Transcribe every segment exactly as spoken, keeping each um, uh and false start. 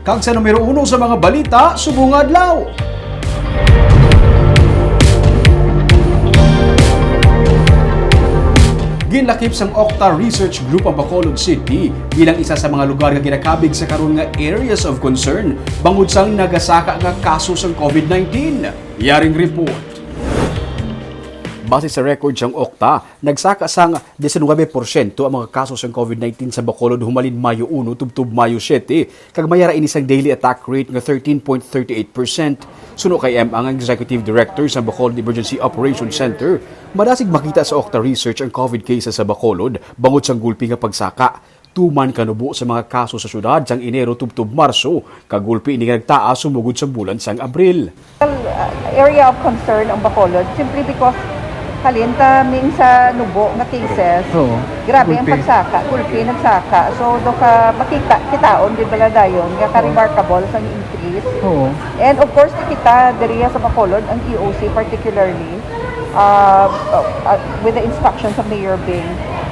Kag sa numero uno sa mga balita subong nga adlaw. Ginlakip sang Octa Research Group ang Bacolod City bilang isa sa mga lugar nga ginakabig sa karon nga areas of concern bangod sang nagasaka nga kaso sang COVID nineteen. Yaring report. Base sa record sang Octa, nagsaka sang diecinuebe porsyento ang mga kaso sang COVID nineteen sa Bacolod humalin Mayo uno tubtob Mayo siete, kag may ara ini sang daily attack rate nga thirteen point thirty eight percent. Suno kay M. Ang Executive Director sa Bacolod Emergency Operations Center, madasig makita sa Octa Research ang COVID cases sa Bacolod bangod sang gulpi nga pagsaka. Tuman kanubo sa mga kaso sa syudad sang Enero tubtob Marso, kag gulpi ini nga nagtaas sumugod sa bulan sang Abril. Area of concern ang Bacolod simply because halin ta ming sa nubo nga cases. Oo. Grabe ang Gulpi. Pagsaka, gulpi nagsaka. So do ka makita kitaon gid bala dayon nga ka-remarkable sang increase. Oo. And of course, nakita diri sa Bacolod ang E O C particularly uh, uh, with the instruction sa Mayor Bing.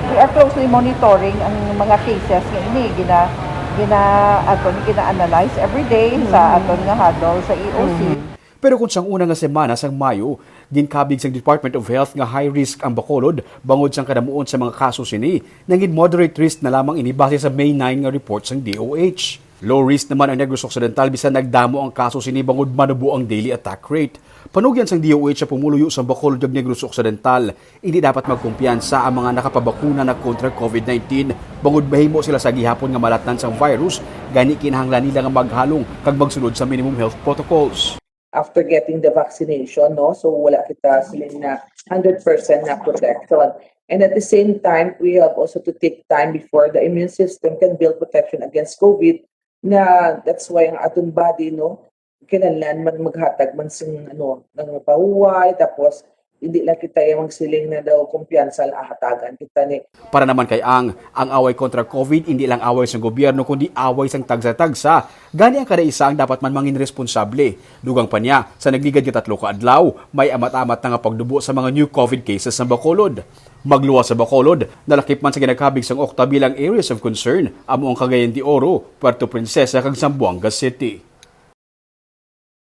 We are closely monitoring ang mga cases nga ini gina gina ato ni gina-analyze every day sa aton nga huddle sa E O C. Pero kung sang una nga semana sang Mayo, ginkabig sang Department of Health nga high risk ang Bacolod bangod sang kadamuon sa mga kaso sini, nangin moderate risk na lamang ini base sa May nine nga report sang D O H. Low risk naman ang Negros Occidental bisan nagdamo ang kaso sini bangod manubo ang daily attack rate. Panugyan sang D O H sa pumuluyo sa Bacolod kag Negros Occidental, hindi dapat magkumpiyansa ang mga nakapabakuna na kontra COVID nineteen bangod mahimo sila sa gihapon nga malatnan sang virus, gani kinahanglan nila nga maghalong kag magsunod sa minimum health protocols. After getting the vaccination, no? So wala kita sila na hundred percent na protection. And at the same time, we have also to take time before the immune system can build protection against COVID. Na that's why ang aton body, no, kinahanglan man maghatag man sing ano, ng pahuway, tapos hindi lang kita yung magsiling na daw kumpiyansa lang hatagan kita ni. Para naman kay Ang, ang away kontra COVID hindi lang away sang gobyerno kundi away sang tagsa-tagsa. Gani ang kada isa ang dapat man mangin responsable. Dugang pa niya, sa nagligad nga tatlo ka adlaw, may amat-amat na nga pagdubo sa mga new COVID cases sa Bacolod. Magluwas sa Bacolod, nalakip man sa ginakabig sang Octa bilang areas of concern, amo ang Cagayan de Oro, Puerto Princesa kag Zamboanga City.